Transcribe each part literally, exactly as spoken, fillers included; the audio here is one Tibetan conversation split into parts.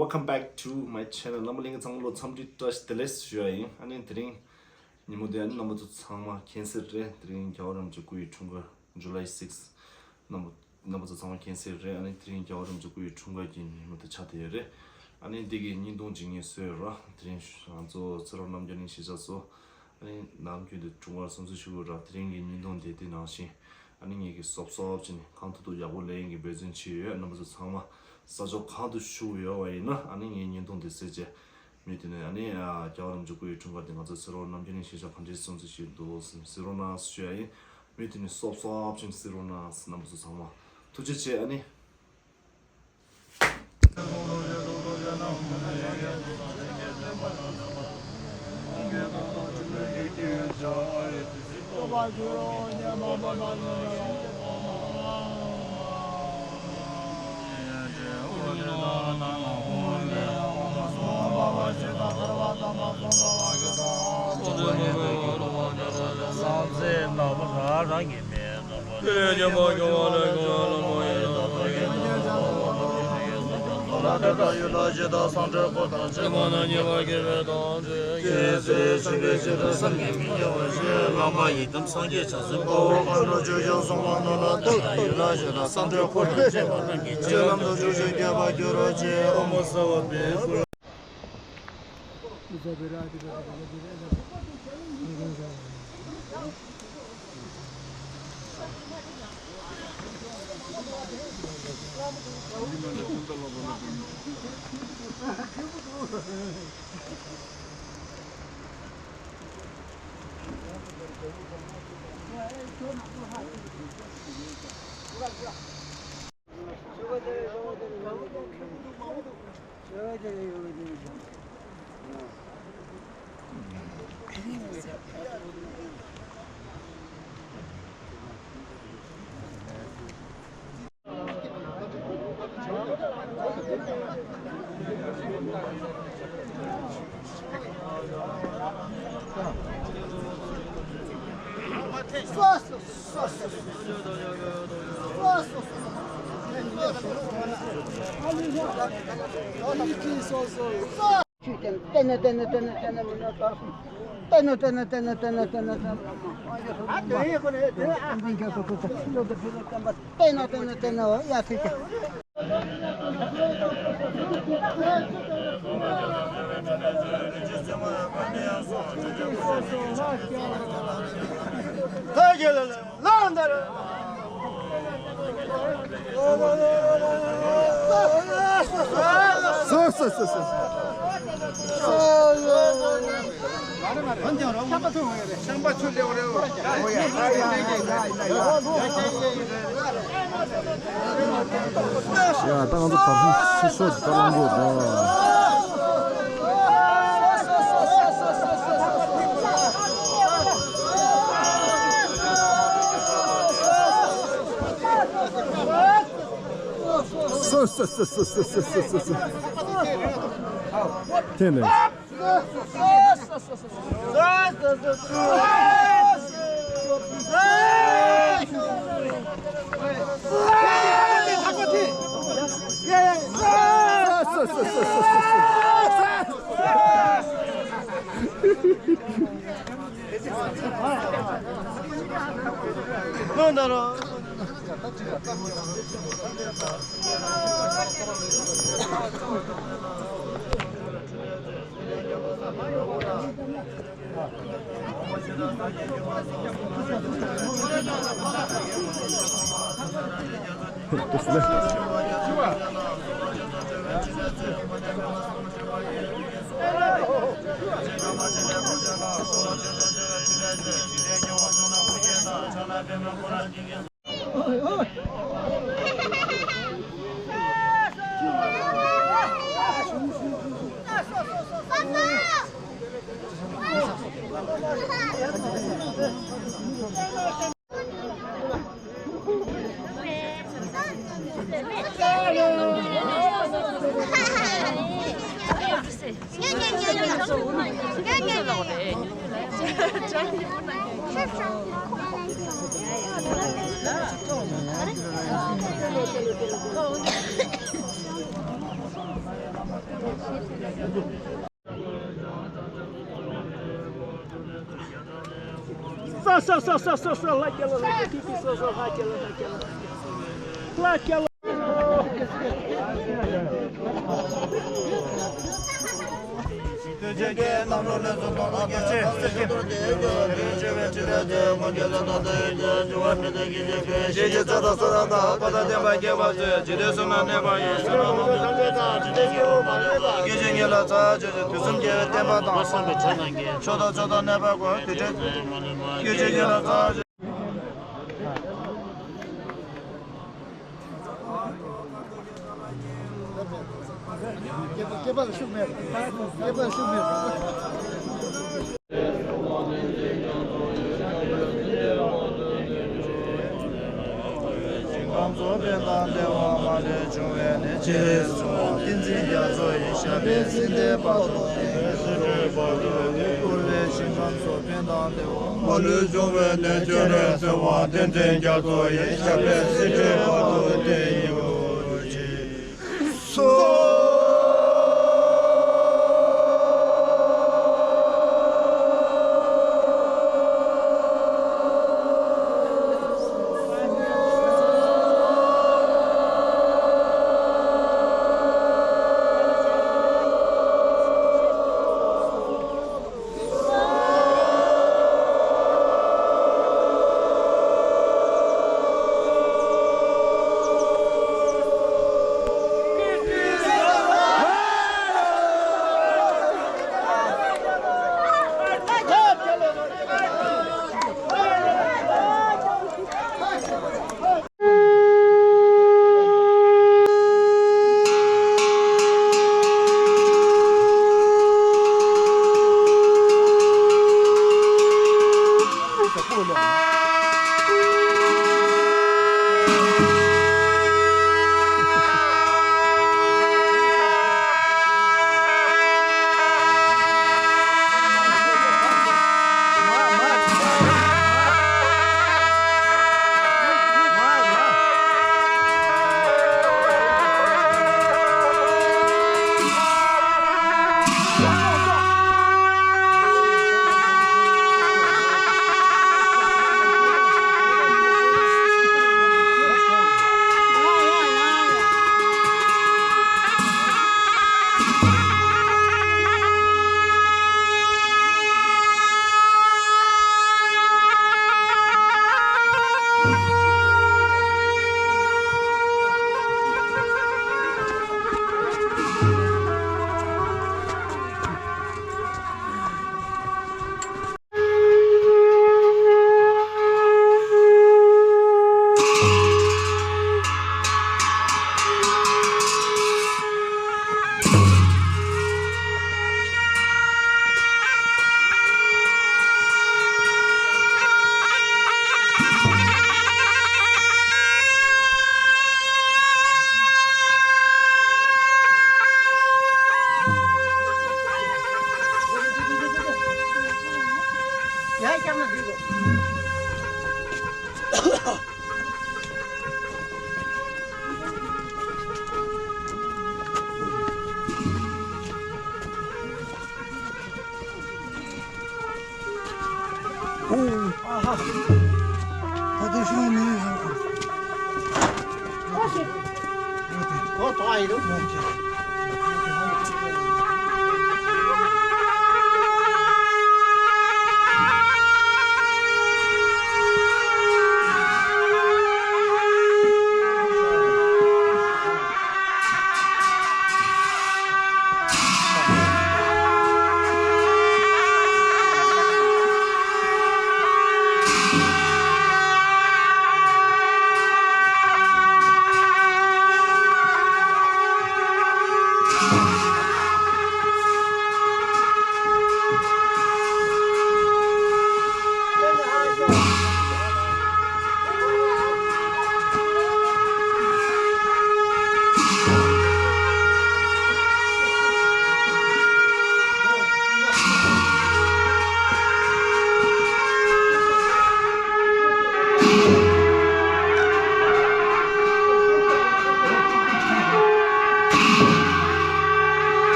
Welcome back to my channel. རྣམ་པ་ལྷན་རྒྱས་ཚང་མ་ལོ་འཚམས་འདྲི་བཀྲ་ཤིས་བདེ་ལེགས་ཞུ་ཡ་ཡིན། ཨ་ནི་དེ་རིང་ཉིན་མོ་དེ་ཨ་ནི་རྣམ་པ་ཚོ་ཚང་མ་མཁྱེན་གསལ་རེད། དེ་རིང་རྒྱལ་བ་རིན་པོ་ཆེ་སྐུ་ཡི་འཁྲུངས་སྐར་July six རྣམ་པ་རྣམ་པ་ཚོ་ཚང་མ་མཁྱེན་གསལ་རེད། ཨ་ནི་དེ་རིང་རྒྱལ་བ་རིན་པོ་ཆེ་སྐུ་ཡི་འཁྲུངས་སྐར་གྱི་ཉིན་མོ་དེ་ཆགས་བསྡད་ཡོད་རེད། ཨ་ནི་འདི་གི་བརྙན་ཐུང་ཅིག་ངས་བཟོས་ཡོད་ར། དེ་རིང་ང་ཚོ་ཚེ་རོགས་རྣམ་རྒྱལ་གླིང་གཞིས་ཆགས་སུ་ཨ་ནི་ནམ་རྒྱུན་དུ་འཁྲུངས་སྐར་སྲུང་བརྩི་ཞུ་གི་ཡོད་ར། དེ་རིང་གི་བརྙན་ཐུང་དེ་དེ་ནང་བཞིན་ཨ་ནི་ངེད་ཀྱིས་སོབ་སོབ་བྱས་ནས་གང་ཐུབ་ཐུབ་ཡག་པོ་ལེན་གྱི་འབད་བརྩོན་བྱས་ཡོད། རྣམ་པ་ཚོ་ཚང་མ་ས་ཕྱོགས་གང་དུ་བཞུགས་ཡོད་པ་ཡིན་ན་ཨ་ནི་ངའི་བརྙན་ཐུང་དེ་གསན་བྱས་མུ་མཐུད་ནས་ཨ་ནི་རྒྱལ་བ་རིན་པོ་ཆེ་སྐུ་ཡི་འཁྲུངས་སྐར་དེ་ང་ཚོ་ཚེ་རོགས་རྣམ་རྒྱལ་གླིང་གཞིས་ཆགས་ག་འདྲས་སྲུང་བརྩི་བྱས་འདུག་གཟིགས་རོགས་གནང་ཞུ་ཡ་ཡིན། མུ་མཐུད་ནས་སོབ་སོབ་བྱས་ནས་གཟིགས་རོགས་གནང་། རྣམ་པ་ཚོ་ཚང་མ་ཐུགས་རྗེ་ཆེ། ཨ་ནི། ཡ། ད་ང་ཚོ་བར་གསུམ་ཆུ་ཤོག་ཅིག་ད་བླང་དགོས་རེད། སོ་སོ་སོ་སོ། དེ་ནས། ས་ས་ས་ས་ས་ས་ལྷ་རྒྱལ་ལོ་ལྷ་རྒྱལ་ཁྱི་ཁྱི་ས་ས་ལྷ་རྒྱལ་ལོ་ལྷ་རྒྱལ་ལོ་ལྷ་རྒྱལ་ལོ། དོན་ཆེན་གྱི་རྣམ་གྲོལ་ལས་སུ་གཏོང་དང་། སྐྱེ་བའི་ཕྲིན་ལས་དེ་མངོན་གྱུར་ལ་དང་དུ་ཡོད་ཀྱང་། འབྱུང་བ་མི་ལྡན་གྱི་རྗེས་ཀྱི་ཞིང་གི་ཚ་དང་བསོད་ནམས་དང་། པ་དང་ལྡན་པ་སྐྱེས་པ་ཚོས་འཇིག་རྟེན་གསུམ་ན་གནས་པ་ཡི་བསོད་ནམས་དང་། སྐྱེ་འཆི་ཉེ་ལ་ཚ་བྱ་ཞིང་། དུས་གསུམ་རྒྱལ་བའི་བསྟན་པ་དང་། བསམ་པའི་ཆོས་རྣམས་ཀྱི་མཆོག་དང་མཆོག་ཐོབ་གནས་པ་ཀུན། དེ་འདྲའི་སྐྱེ་འཆི་ཉེ་ལ་ཚ་བྱ་ཞིང་། སྐྱེས་པ་ལ་ཤུགས་མེད་པ། སྐྱེས་པ་ལ་ཤུགས་མེད་པ། ཞིང་ཁམས་སུ་ཕན་དང་བདེ་བ་མ་ལུས་འབྱུང་བའི་གནས། ཕྱིར་གསོལ་བ་ཏིང་འཛིན་རྒྱ་མཚོ་ཡི། ཞབས་པད་སྲིད་མཐའི་བར་དུ་བརྟན། བསྐུལ་བའི་ཞིང་ཁམས་སུ་ཕན་དང་བདེ་བ་མ་ལུས་འབྱུང་བའི་གནས། སྤྱན་རས་གཟིགས་དབང་བསྟན་འཛིན་རྒྱ་མཚོ་ཡི། ཞབས་པད་སྲིད་མཐའི་བར་དུ་བརྟན་ཡོད་ཅིག། སོ།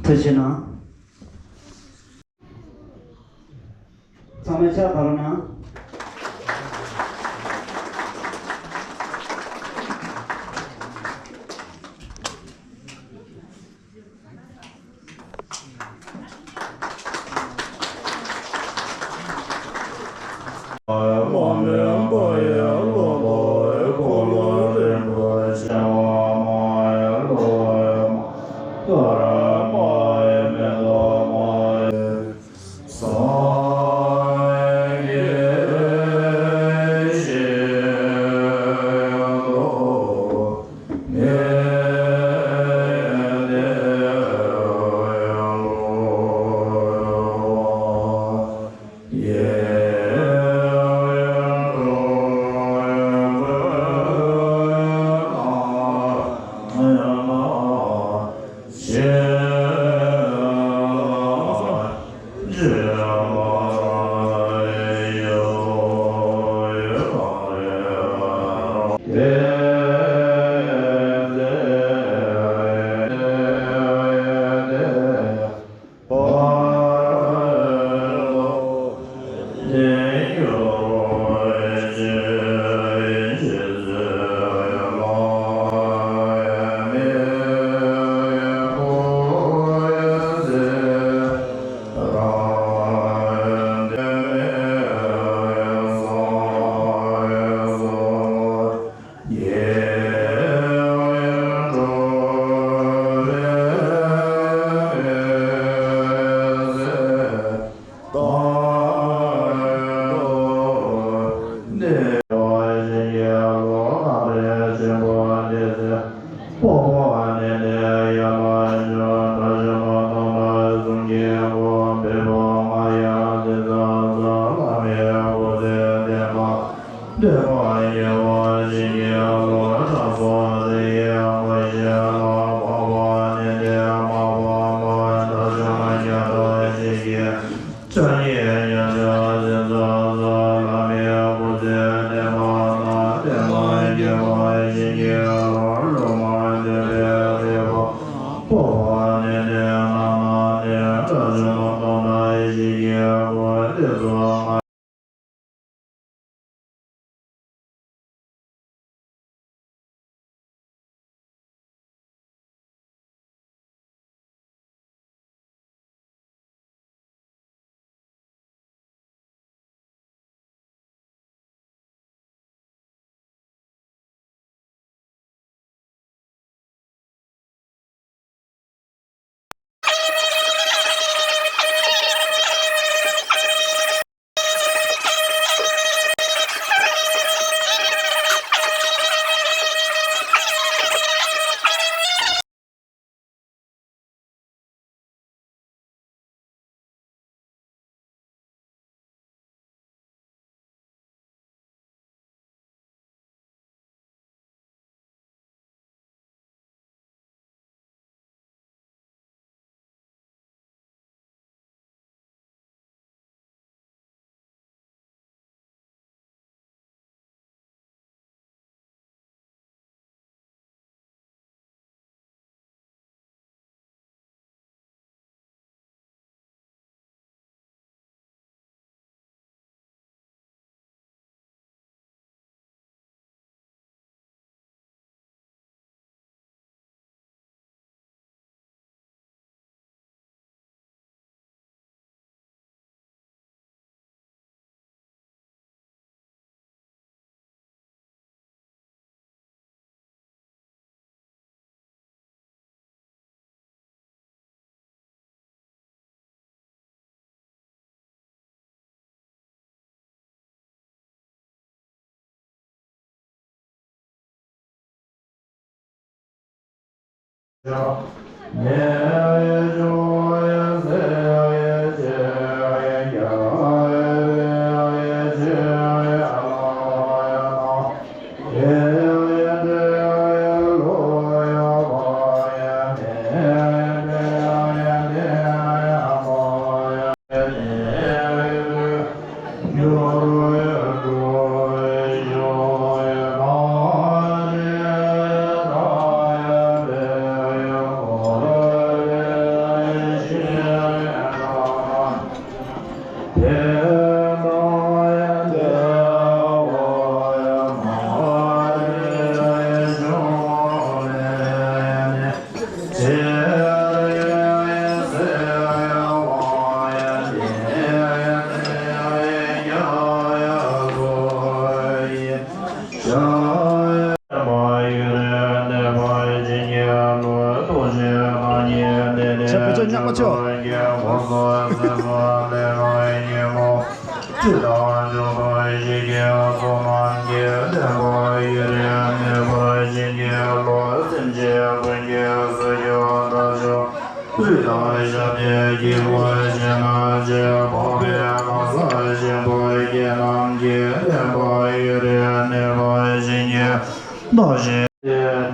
ཐུགས་རྗེ་གནང་། ཚང་མས་ཕྱག་བར་གནང་།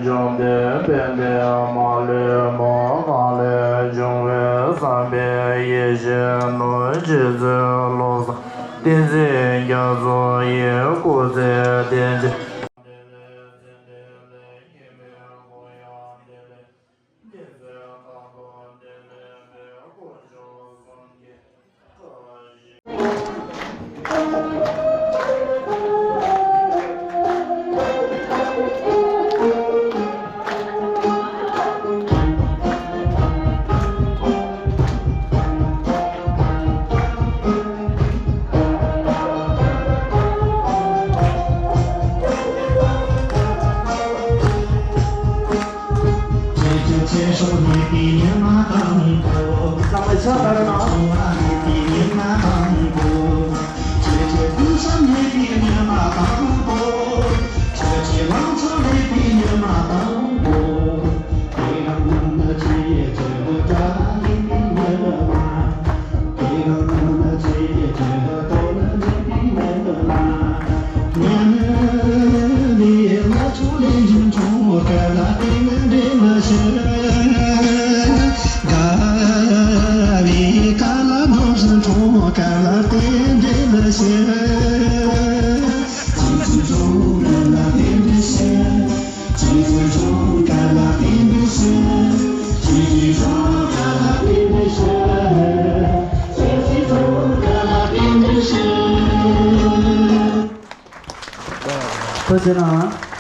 འཇོམས་པའི་དཔལ་ལྡན་མ་ལུས་མ་གང་ལས་བྱུང་བའི་བསམ་པའི་ཡེ་ཤེས་ནོར་རྗེ་བཙུན་བློ་བཟང་བསྟན་འཛིན་རྒྱ་མཚོ་ཡི་སྐུ་ཚེ་བརྟན་ཅིང་། ཐུགས་རྗེ་གནང་།